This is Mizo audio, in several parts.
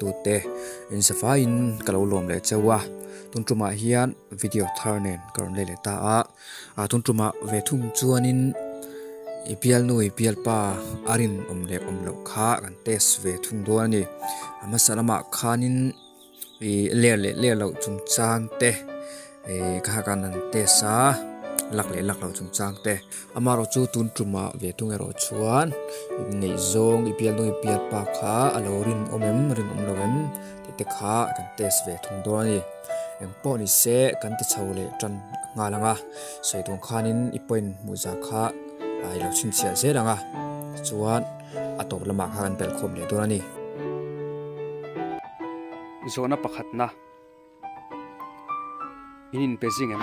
tute in safaiin ka lo lawm leh cheu a tun tumah hian video thar nen ka rawn lei leh ta a ah tun tumah ve thung chuanin i bialnu i bialpa a rinawm leh awm loh kha kan test ve thung dawn a ni a hmasa lamah khanin ih ler leh ler loh chungchang te ih kha khan an test a lak leh lak loh chungchang te amaherawh chu tun tumah ve thung erawh chuan ngaihzawng i bialnu i bialpa kha a lo rinawm em rinawm lo em tih te kha kan test ve thung dawn a ni engpawh ni se kan ti chho leh tan nghal ang a sawi dawn khanin i point hmuh zah kha a i lo chhinchhiah zel ang a tichuan a tawp lamah kha kan belh khawm leh dawn a ni. Zawhna pakhatna in inpe zing em?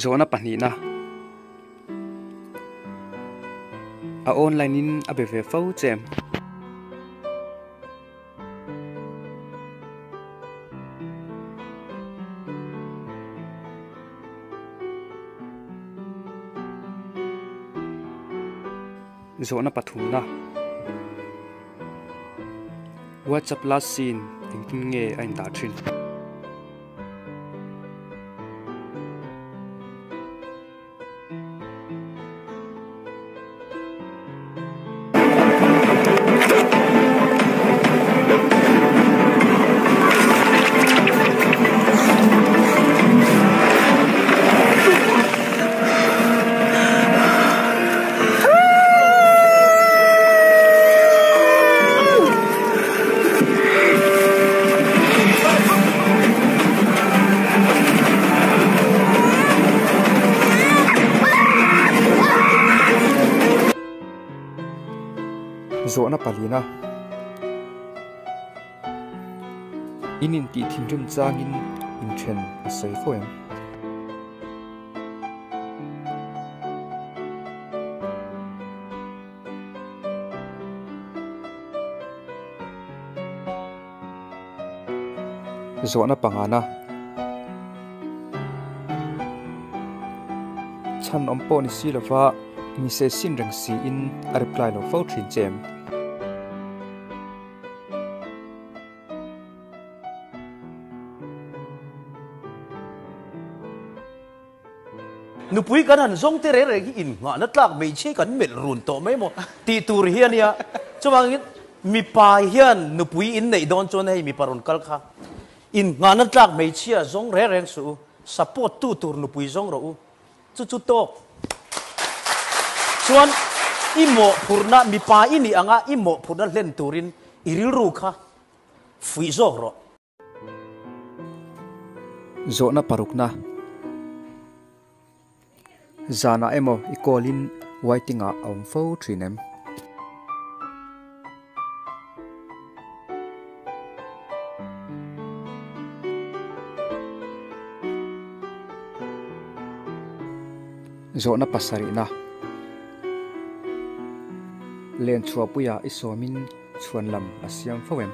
Zawhna pahnihna a online in a be ve fo che em? Zawhna pathumna WhatsApp last seen engtin nge a indah thin? Zawhna palina In intih thinrim changin inthen a sawi fo em? Zawhna pangana Chhan awm pawh ni si lova nise sin reng siin a reply lo fo thin che em? Nupui kan han zawng te reng reng hi innghahna tlak hmeichhia kan melh run tawh mai maw tih tur hi a nia. Chuvangin mipa hian nupui inneih dawn chuan hei mipa rawn kal kha innghahna tlak hmeichhia zawng reng reng suh u, support tu tur nupui zawng rawh u. Chu chu tawk chuan i mawhphurhna mipa i nih anga i mawhphurhna hlen turin i rilru kha fuih zawk rawh. Zawhna parukna Zanah emaw i call in waiting ah a awm fo thin em? Zawhna pasarihna Len chhuahpuiah i sawmin chhuan lam a siam fo em?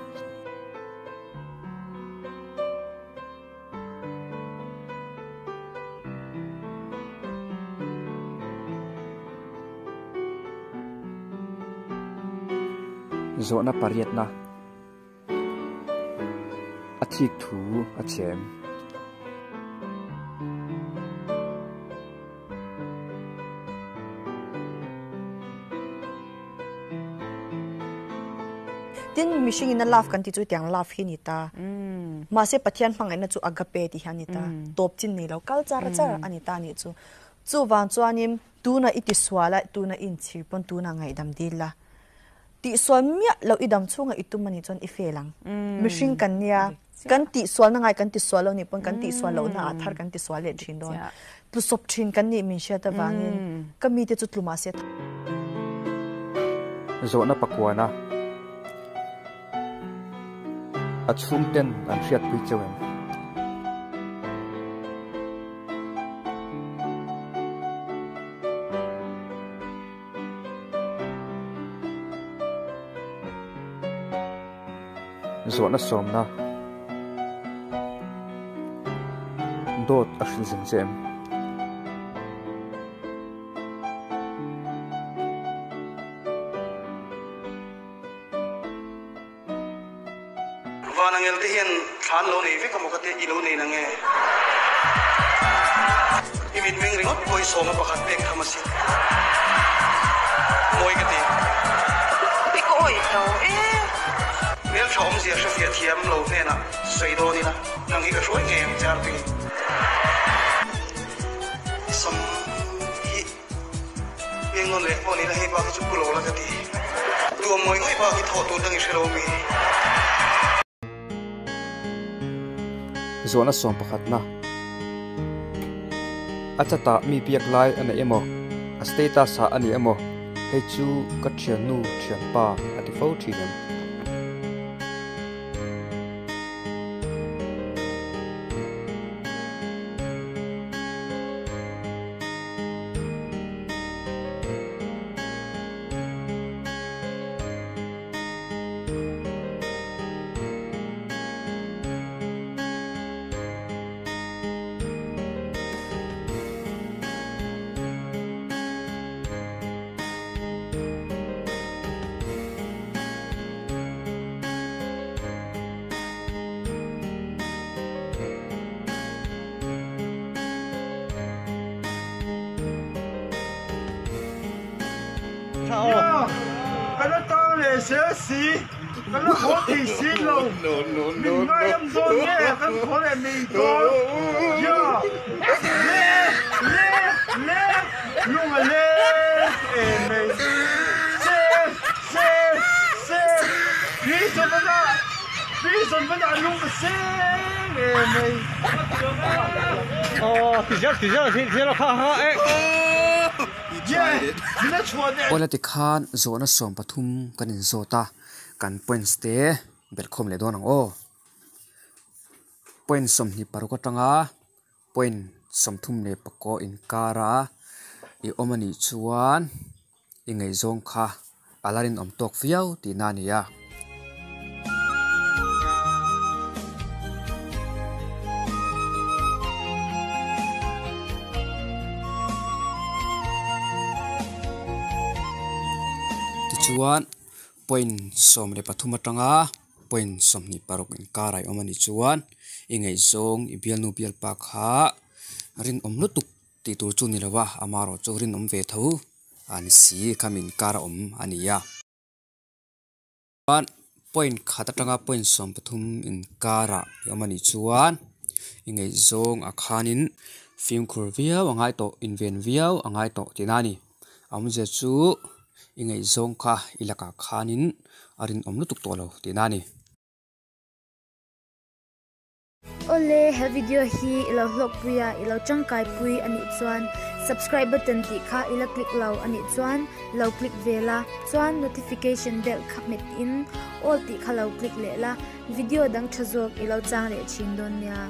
Zawhna pariatna A thik thu a chhem. Tin, mihring in a love kan tih chu tiang love hi ni ta. Mahse Pathian hmangaihna chu agape tih hi a ni ta. Tawp chin nei lo, kal char char a ni ta a nih chu. Chuvang chuanin tuna i tisual a, tuna i inchhir pawn tuna ngaihdam dil la. Tihsual miah loh i dam chhunga i tum a nih chuan i fail ang. Mihring kan nia, kan tihsualna ngai kan tisual lo nih pawn kan tihsual lohna ah thar kan tisual leh thin dawn. Tlusawp thin kan nih min hriat avangin ka mite chu tlu mahse. Zawhna pakuana a chhungten an hriatpui cheu em? Zawhna sawmna dawt a hrilh zing che em? Vanangel te hian thla an lo nei vek a maw ka tia, i lo nei na nge? I mitmeng ringawt pawh i sawma pakhat pek tham asin. Mawi ka ti. I ka awih lo e. Hmeltha awmzia hrefiah thiam lo hnenah sawi dawn ila, nang hi ka hruai ngei ang che Arpi. I sam hi Piang nawn leh pawh nila hei bak hi chu pu lo la ka ti. Duam ngawih ngawih bak hi thawh tur dang i hre lo mi. Zawhna sawm pakhatna. A chatah mi biak lai a nei emaw, a status ah a ni emaw, hei chu ka thiannu thianpa a ti fo thin em? Awle tikhan zawhna 13 kan inzawt a, kan points te belhkhawm leh dawn ang aw. Point 26 atanga point 34 inkara i awm anih chuan i ngaihzawng kha a la rinawm tawk viau tihna a ni a. Tichuan point 13 atanga point 26 inkar a awm a nih chuan i ngaihzawng i bialnu bialpa kha rinawm lutuk tih tur chu ni lo a, amaherawhchu rinawm ve tho a ni si khami inkar a awm a ni a. Chuan point khat atanga point 13 inkarah i awm a nih chuan i ngaihzawng ah khanin fimkhur viau a ngai tawh inven viau a ngai tawh tihna a ni. A awmzia chu i ngaihzawng kha i lakah khanin a rinawm lutuk tawh lo tihna a ni. Awle, he video hi i lo hlawkpui a, i lo tangkaipui a nih chuan subscribe button tih kha i la click lo a nih chuan lo click ve la, chuan notification bell kha hmet in all tih kha lo click leh la, video dang tha zawk i lo chang leh thin dawn nia.